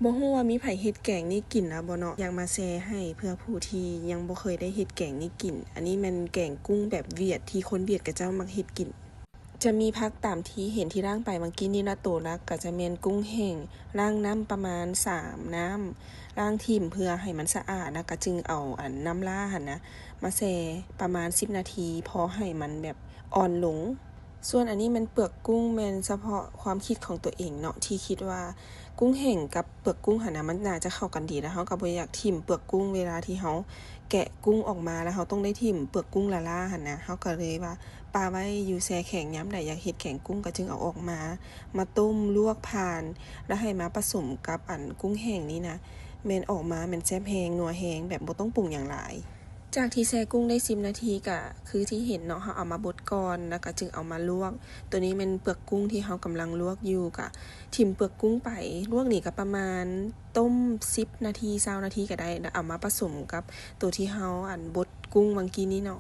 ບໍ່ຮູ້ວ່າມີໃຜເຮັດແກງນີ້ກິນແລ້ວບໍ່ເນາະ? ຢາກມາແຊໃຫ້ເພື່ອຜູ້ທີ່ຍັງບໍ່ເຄີຍໄດ້ເຮັດແກງນີ້ກິນ. ອັນນີ້ແມ່ນແກງກຸ້ງແບບຫວຽດ ທີ່ຄົນຫວຽດເຂົາເຈົ້າມັກເຮັດກິນ. ຈະມີຜັກຕາມທີ່ເຫັນທີ່ລ້າງໄປເມື່ອກີ້ນີ້ເນາະ. ໂຕຫຼັກກໍຈະແມ່ນກຸ້ງແຫ້ງ ລ້າງນ້ຳປະມານສາມນ້ຳ ລ້າງຖິ້ມເພື່ອໃຫ້ມັນສະອາດ ແລ້ວກໍຈຶ່ງເອົາອັນນ້ຳຫຼ້າຫັ້ນນະ ມາແຊ່ປະມານສິບນາທີ ພໍໃຫ້ມັນແບບອ່ອນລົງ. ສ່ວນອັນນີ້ແມ່ນເປືອກກຸ້ງ ແມ່ນສະເພາະຄວາມຄິດຂອງຕົວເອງເນາະ ທີ່ຄິດວ່າກຸ້ງແຫ້ງກັບເປືອກກຸ້ງຫັ້ນນະ ມັນໜ້າຈະເຂົ້າກັນດີ ແລ້ວເຮົາກໍບໍ່ຢາກຖິ້ມເປືອກກຸ້ງເວລາທີ່ເຮົາແກະກຸ້ງອອກມາ ແລ້ວເຮົາຕ້ອງໄດ້ຖິ້ມເປືອກກຸ້ງລ້າໆຫັ້ນນະ. ເຮົາກໍເລີຍວ່າປະໄວ້ຢູ່ແຊ່ແຂງ ຍາມໃດຢາກເຮັດແກງກຸ້ງກໍຈຶ່ງເອົາອອກມາ ມາຕົ້ມ ລວກ ຜ່ານ ແລ້ວໃຫ້ມາປະສົມກັບອັນກຸ້ງແຫ້ງນີ້ນະ ແມ່ນອອກມາແມ່ນແຊບແຮງ ນົວແຮງ ແບບບໍ່ຕ້ອງປຸງຫຍັງຫຼາຍ. ຈາກທີ່ແຊ່ກຸ້ງໄດ້ສິບນາທີ ກະຄືທີ່ເຫັນເນາະ ເຮົາເອົາມາບົດກ່ອນ ແລ້ວກະຈຶ່ງເອົາມາລວກ. ໂຕນີ້ແມ່ນເປືອກກຸ້ງທີ່ເຮົາກຳລັງລວກຢູ່ ກະຖິ້ມເປືອກກຸ້ງໄປ ລວກນີ້ກະປະມານຕົ້ມສິບນາທີ ຊາວນາທີກະໄດ້ ແລ້ວເອົາມາປະສົມກັບໂຕທີ່ເຮົາອັນບົດກຸ້ງຫວ່າງກີ້ນີ້ເນາະ.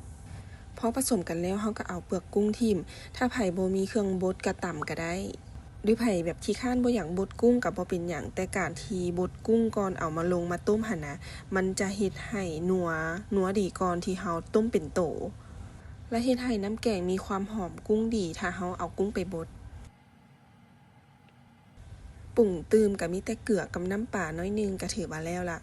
ພໍປະສົມກັນແລ້ວ ເຮົາກະເອົາເປືອກກຸ້ງຖິ້ມ. ຖ້າໃຜບໍ່ມີເຄື່ອງບົດກະຕຳກະໄດ້ ຫຼືໃຜແບບຂີ້ຄ້ານບໍ່ຢາກບົດກຸ້ງກະບໍ່ເປັນຫຍັງ ແຕ່ການທີ່ບົດກຸ້ງກ່ອນເອົາມາລົງມາຕົ້ມຫັ້ນນະ ມັນຈະເຮັດໃຫ້ນົວ ນົວດີກ່ອນທີ່ເຮົາຕົ້ມເປັນໂຕ ແລະເຮັດໃຫ້ນ້ຳແກງມີຄວາມຫອມກຸ້ງດີ ຖ້າເຮົາເອົາກຸ້ງໄປບົດ. ປຸງຕື່ມກະມີແຕ່ເກືອກັບນ້ຳປາໜ້ອຍໜຶ່ງກະຖືວ່າແລ້ວລະ.